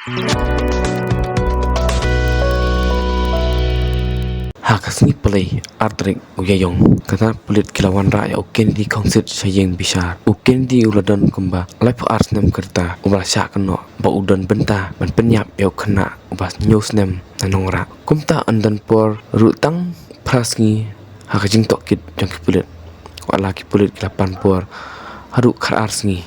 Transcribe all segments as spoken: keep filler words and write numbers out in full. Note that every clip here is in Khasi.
Ha ka sngi Palei, ar tarik u Ïaïong, ka tnat pulit ki la wanrah ïa u Kennedy Khongsit sha ïing bishar. U Kennedy u la don kumba laiphew ar snem ka rta, uba la shah kynnoh ba u don bynta ban pynïap ïa u khynnah uba hynñiew snem na Nongrah. Kumta yn don por ruh tang phra sngi ha ka jingtohkit jong ki pulit. Wat la ki pulit ki la pan por haduh khatar sngi.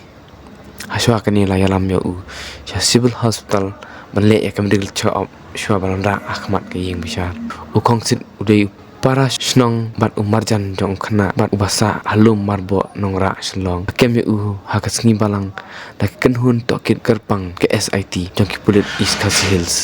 Hashwa kane la ïalam ïa u sha Civil Hospital ban leh ïa ka medical check up shuwa ban wanrah ha khmat ka ïing bishar. U Khongsit u dei u para shnong bad u marjan jong u khynnah bad uba sah ha lum Marboh, Nongrah, Shillong. Kem ïa u ha ka sngi Balang da ka kynhun tohkit kyrpang ka S I T jong ki pulit East Khasi Hills.